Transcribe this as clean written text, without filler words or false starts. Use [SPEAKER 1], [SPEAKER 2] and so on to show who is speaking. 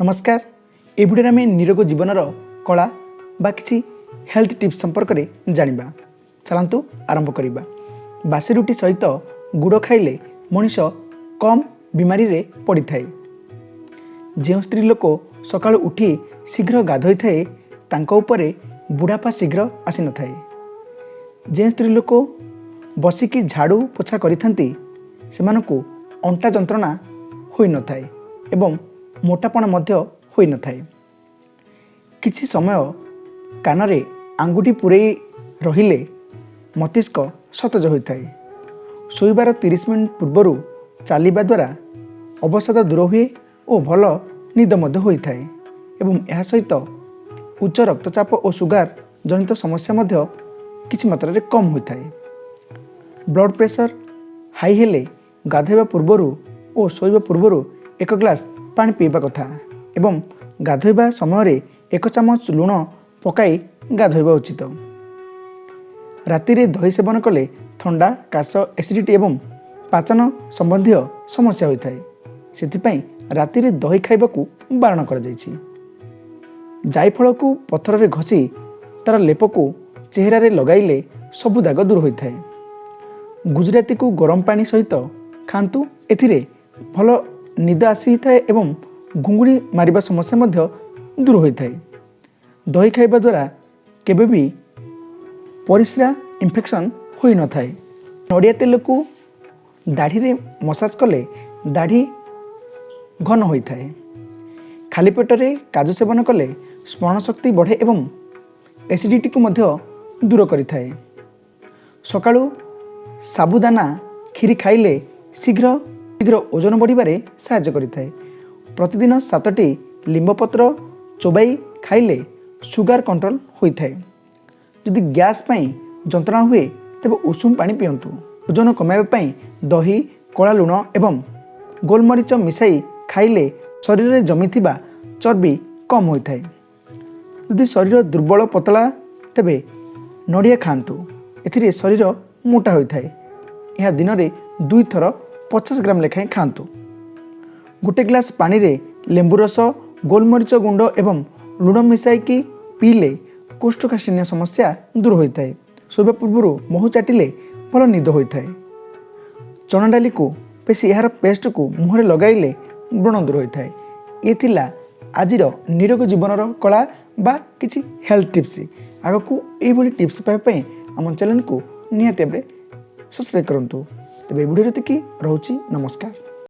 [SPEAKER 1] ନମସ୍କାର। ଏ ଭିଡ଼ିଓରେ ଆମେ ନିରୋଗ ଜୀବନର କଳା ବା କିଛି ହେଲ୍ଥ ଟିପ୍ସ ସମ୍ପର୍କରେ ଜାଣିବା। ଚାଲନ୍ତୁ ଆରମ୍ଭ କରିବା। ବାସି ରୁଟି ସହିତ ଗୁଡ଼ ଖାଇଲେ ମଣିଷ କମ୍ ବିମାରୀରେ ପଡ଼ିଥାଏ। ଯେଉଁ ସ୍ତ୍ରୀ ଲୋକ ସକାଳୁ ଉଠି ଶୀଘ୍ର ଗାଧୋଇଥାଏ, ତାଙ୍କ ଉପରେ ବୁଢ଼ାପା ଶୀଘ୍ର ଆସିନଥାଏ। ଯେଉଁ ସ୍ତ୍ରୀ ଲୋକ ବସିକି ଝାଡ଼ୁ ପୋଛା କରିଥାନ୍ତି, ସେମାନଙ୍କୁ ଅଣ୍ଟା ଯନ୍ତ୍ରଣା ହୋଇନଥାଏ ଏବଂ ମୋଟାପଣ ମଧ୍ୟ ହୋଇନଥାଏ। କିଛି ସମୟ କାନରେ ଆଙ୍ଗୁଠି ପୂରେଇ ରହିଲେ ମସ୍ତିଷ୍କ ସତେଜ ହୋଇଥାଏ। ଶୋଇବାର 30 ମିନିଟ୍ ପୂର୍ବରୁ ଚାଲିବା ଦ୍ୱାରା ଅବସାଦ ଦୂର ହୁଏ ଓ ଭଲ ନିଦ ମଧ୍ୟ ହୋଇଥାଏ ଏବଂ ଏହା ସହିତ ଉଚ୍ଚ ରକ୍ତଚାପ ଓ ସୁଗାର ଜନିତ ସମସ୍ୟା ମଧ୍ୟ କିଛି ମାତ୍ରାରେ କମ୍ ହୋଇଥାଏ। ବ୍ଲଡ଼ ପ୍ରେସର ହାଇ ହେଲେ ଗାଧୋଇବା ପୂର୍ବରୁ ଓ ଶୋଇବା ପୂର୍ବରୁ ଏକ ଗ୍ଲାସ୍ ପାଣି ପିଇବା କଥା ଏବଂ ଗାଧୋଇବା ସମୟରେ ଏକ ଚାମଚ ଲୁଣ ପକାଇ ଗାଧୋଇବା ଉଚିତ। ରାତିରେ ଦହି ସେବନ କଲେ ଥଣ୍ଡା, କାଶ, ଏସିଡ଼ିଟି ଏବଂ ପାଚନ ସମ୍ବନ୍ଧୀୟ ସମସ୍ୟା ହୋଇଥାଏ। ସେଥିପାଇଁ ରାତିରେ ଦହି ଖାଇବାକୁ ବାରଣ କରାଯାଇଛି। ଜାଇଫଳକୁ ପଥରରେ ଘଷି ତା'ର ଲେପକୁ ଚେହେରାରେ ଲଗାଇଲେ ସବୁ ଦାଗ ଦୂର ହୋଇଥାଏ। ଗୁଜୁରାତିକୁ ଗରମ ପାଣି ସହିତ ଖାଆନ୍ତୁ, ଏଥିରେ ଭଲ ନିଦ ଆସିଥାଏ ଏବଂ ଘୁଙ୍ଗୁଡ଼ି ମାରିବା ସମସ୍ୟା ମଧ୍ୟ ଦୂର ହୋଇଥାଏ। ଦହି ଖାଇବା ଦ୍ୱାରା କେବେ ବି ପରିସ୍ରା ଇନଫେକ୍ସନ୍ ହୋଇନଥାଏ। ନଡ଼ିଆ ତେଲକୁ ଦାଢ଼ିରେ ମସାଜ କଲେ ଦାଢ଼ି ଘନ ହୋଇଥାଏ। ଖାଲି ପେଟରେ କାଜୁ ସେବନ କଲେ ସ୍ମରଣ ଶକ୍ତି ବଢ଼େ ଏବଂ ଏସିଡ଼ିଟିକୁ ମଧ୍ୟ ଦୂର କରିଥାଏ। ସକାଳୁ ସାବୁଦାନା କ୍ଷୀରି ଖାଇଲେ ଶୀଘ୍ର ଶୀଘ୍ର ଓଜନ ବଢ଼ିବାରେ ସାହାଯ୍ୟ କରିଥାଏ। ପ୍ରତିଦିନ 7ଟି ଲିମ୍ବପତ୍ର ଚୋବାଇ ଖାଇଲେ ସୁଗାର କଣ୍ଟ୍ରୋଲ ହୋଇଥାଏ। ଯଦି ଗ୍ୟାସ୍ ପାଇଁ ଯନ୍ତ୍ରଣା ହୁଏ, ତେବେ ଉଷୁମ ପାଣି ପିଅନ୍ତୁ। ଓଜନ କମାଇବା ପାଇଁ ଦହି, କଳା ଲୁଣ ଏବଂ ଗୋଲମରିଚ ମିଶାଇ ଖାଇଲେ ଶରୀରରେ ଜମିଥିବା ଚର୍ବି କମ୍ ହୋଇଥାଏ। ଯଦି ଶରୀର ଦୁର୍ବଳ, ପତଳା, ତେବେ ନଡ଼ିଆ ଖାଆନ୍ତୁ। ଏଥିରେ ଶରୀର ମୋଟା ହୋଇଥାଏ। ଏହା ଦିନରେ 2 ଥର 50 ଗ୍ରାମ ଲେଖାଏଁ ଖାଆନ୍ତୁ। ଗୋଟେ ଗ୍ଲାସ୍ ପାଣିରେ ଲେମ୍ବୁ ରସ, ଗୋଲମରିଚ ଗୁଣ୍ଡ ଏବଂ ଲୁଣ ମିଶାଇକି ପିଇଲେ କୋଷ୍ଠକାଠିନ୍ୟ ସମସ୍ୟା ଦୂର ହୋଇଥାଏ। ଶୋଇବା ପୂର୍ବରୁ ମହୁ ଚାଟିଲେ ଭଲ ନିଦ ହୋଇଥାଏ। ଚଣା ଡାଲିକୁ ପେଶି ଏହାର ପେଷ୍ଟକୁ ମୁହଁରେ ଲଗାଇଲେ ବ୍ରଣ ଦୂର ହୋଇଥାଏ। ଇଏ ଥିଲା ଆଜିର ନିରୋଗ ଜୀବନର କଳା ବା କିଛି ହେଲ୍ଥ ଟିପ୍ସ। ଆଗକୁ ଏଇଭଳି ଟିପ୍ସ ପାଇବା ପାଇଁ ଆମ ଚ୍ୟାନେଲକୁ ନିହାତି ଭାବରେ ସବସ୍କ୍ରାଇବ୍ କରନ୍ତୁ। ତେବେ ଏ ଭିଡ଼ିଓରେ ଏତିକି ରହୁଛି। ନମସ୍କାର।